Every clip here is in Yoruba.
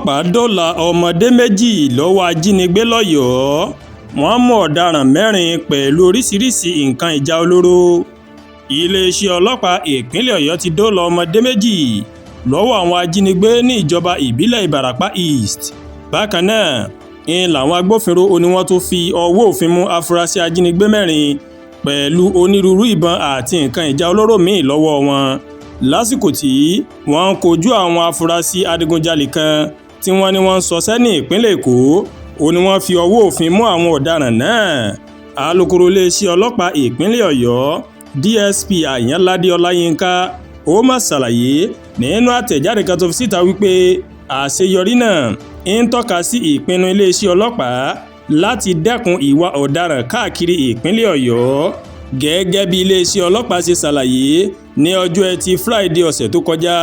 Ọlọ́pàá dóòlà ọmọdé méjì lọ́wọ́ ajínigbé lọ́yọ̀ọ́ wọn mú ọ̀daràn mẹ́rin pẹ̀lú oríṣiríṣiì nǹkan ìjà olóró. Iléeṣẹ́ ọlọ́pàá ìpínlẹ̀ Ọ̀yọ́ ti dóòlà ọmọdé méjì lọ́wọ́ àwọn ajínigbé ní ìjọba ìbílẹ̀ Ìbàràpá East. Bákan náà ń làwọn agbófinró ni wọ́n tún fi ọwọ́ òfin mú afurasí ajínigbé mẹ́rin pẹ̀lú onírúurú ìbọn àti nǹkan ìjà olóró míì lọ́wọ́ wọn lásìkò tí wọ́n ń kojú àwọn afurasí adigunjalè kan tí wọ́n ní wọ́n ń ṣọṣẹ́ ní ìpínlẹ̀ Èkó. Ó ní wọ́n fi ọwọ́ òfin mú àwọn ọ̀daràn náà. Alūkkóró iléeṣẹ́ ọlọ́pàá ìpínlẹ̀ Ọ̀yọ́ DSP Àyànládé Ọláyínká ó mà ṣàlàyé nínú àtẹ̀jáde kan tó fi síta wípé àṣeyọrí náà ń tọ́ka sí ìpinnu iléeṣẹ́ ọlọ́pàá láti dẹ́kun ìwà ọ̀daràn káàkiri ìpínlẹ̀ Ọ̀yọ́. Gẹ́gẹ́ bí iléeṣẹ́ ọlọ́pàá ṣe ṣàlàyé, ní ọjọ́ Ẹtì Friday ọ̀sẹ̀ tó kọjá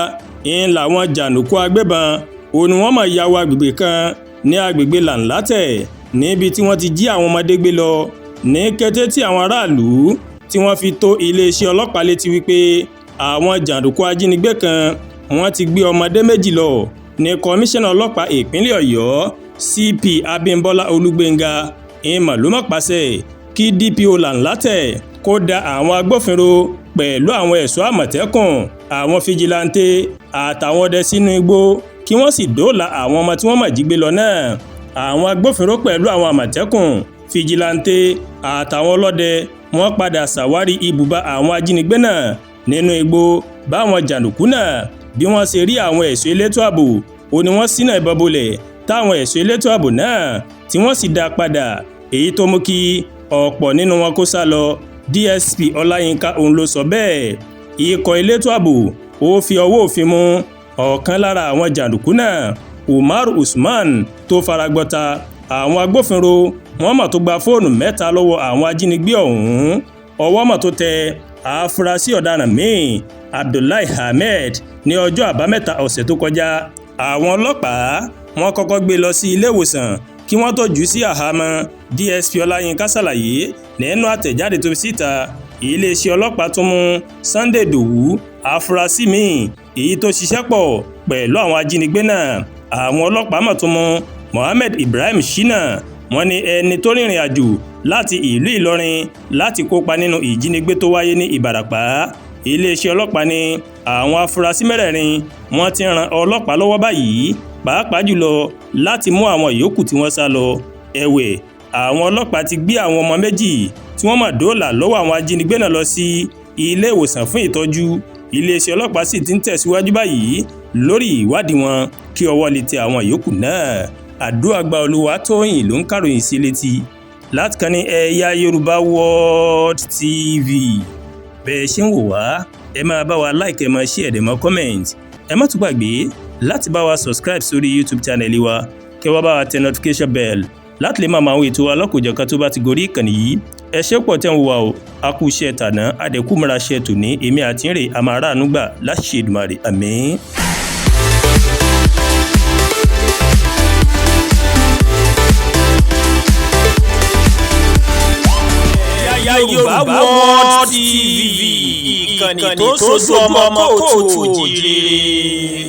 ń làwọn jàǹdùkú agbébọn ó ní wọ́n máa ya wọ agbègbè kan ní agbègbè Làǹlátẹ̀ níbi tí wọ́n ti jí àwọn ọmọdé gbé lọ. Ní kété tí àwọn aráàlú tí wọ́n fi tó iléeṣẹ́ ọlọ́pàá létí wípé àwọn jàǹdùkú ajínigbé kan wọ́n ti gbé ọmọdé méjì lọ, ní kọmíṣánná ọlọ́pàá ìpínlẹ̀ Ọ̀yọ́ CP Abímbọ́lá Olúgbénga ìmọ̀ ló mọ̀ pàṣẹ kí DPO Làǹlátẹ̀ kó da àwọn agbófinró pẹ̀lú àwọn ẹ̀ṣọ́ àmọ̀tẹ́kùn, àwọn fijilantè àtàwọn ọdẹ sínú igbó kí wọ́n sì dóòlà àwọn ọmọ tí wọ́n mọ̀ jí gbé lọ náà. Àwọn agbófinró pẹ̀lú àwọn àmọ̀tẹ́kùn, fijilantè àtàwọn ọlọ́dẹ wọ́n padà ṣàwárí ibùba àwọn ajínigbé náà nínú igbó. Báwọn jàǹdùkú náà bí wọ́n ṣe rí àwọn ẹ̀ṣọ́ elétò ààbò ó ní wọ́n ṣínà ìbọn bolẹ̀ táwọn ẹ̀ṣọ́ elétò ààbò náà tí wọ́n sì dá padà, èyí tó mú kí ọ̀pọ̀ nínú wọn kó sá lọ. DSP Ọláyínká òun ló sọ bẹ́ẹ̀. Ikọ̀ elétò ààbò ó fi ọwọ́ òfin mú ọ̀kan lára àwọn jàǹdùkú náà, Umar Usman, tó faragbọ́ta. Àwọn agbófinró wọ́n mọ̀ tó gba fóònù mẹ́ta lọ́wọ́ àwọn ajínigbé ọ̀hún. Ọwọ́ mọ̀ tó tẹ àfúrásì ọ̀daràn míì, Abdullahi Ahmed, ní ọjọ́ Àbámẹ́ta ọ̀sẹ̀ tó kọjá. Àwọn ọlọ́pàá wọ́n kọ́kọ́ gbé lọ sí ilé ìwòsàn kí wọ́n tó jù ú sí àhámọ́. DSP Ọláyínká ṣàlàyé nínú àtẹ̀jáde tó fi síta. Iléeṣẹ́ ọlọ́pàá tún mú Sunday Dòwú, àfúrásì míì èyí tó ṣiṣẹ́ pọ̀ pẹ̀lú àwọn ajínigbé náà. Àwọn ọlọ́pàá mọ̀ tún mú Mohammed Ibrahim Shina, wọ́n ní ẹni tó rìnrìn àjò láti ìlú Ìlọrin láti kópa nínú ìjínigbé tó wáyé ní Ìbàràpá. Iléeṣẹ́ ọlọ́pàá ní àwọn afurasí mẹ́rẹ̀ẹ̀rin wọ́n ti ran ọlọ́pàá lọ́wọ́ báyìí, pàápàá jùlọ láti mú àwọn yòókù tí wọ́n sá lọ. Ẹ̀wẹ̀, àwọn ọlọ́pàá ti gbé àwọn ọmọ méjì tí wọ́n mọ̀ dóòlà lọ́wọ́ àwọn ajínigbé náà lọ sí ilé ìwòsàn fún ìtọ́jú. Iléeṣẹ́ ọlọ́pàá sì ti ń tẹ̀síwájú báyìí lórí ìwádìí wọn kí ọwọ́ lè tẹ àwọn yòókù náà. Àdúràgbà Olúwatóyìn ló ń kàròyìn sí létí láti kàn ní Ẹ̀yà Yorùbá World TV. Bẹ́ẹ̀ ṣe ń wò wá, ẹ máa bá wa like, ẹ máa share, ẹ dẹ̀ máa comment. Ẹ má tún gbàgbé láti bá wa subscribe sórí YouTube channel wa, kẹ́ wá bá wa tẹ notification bell láti lè máa mọ àwọn ètò alọ́kòjọ̀kan tó bá ti gorí ìkànnì yìí. Ẹ ṣé pọ̀ tẹ́ ń wò wá o. A kú iṣẹ́ tàná, adẹ̀kú múra ṣe tòní. Èmi àti ń rè a máa ráàánú gbà láṣẹ Èdùmàrè, àmín. Yorùbá World TV, ìkànnì tó sojú ọmọ kóòtù òjìrè.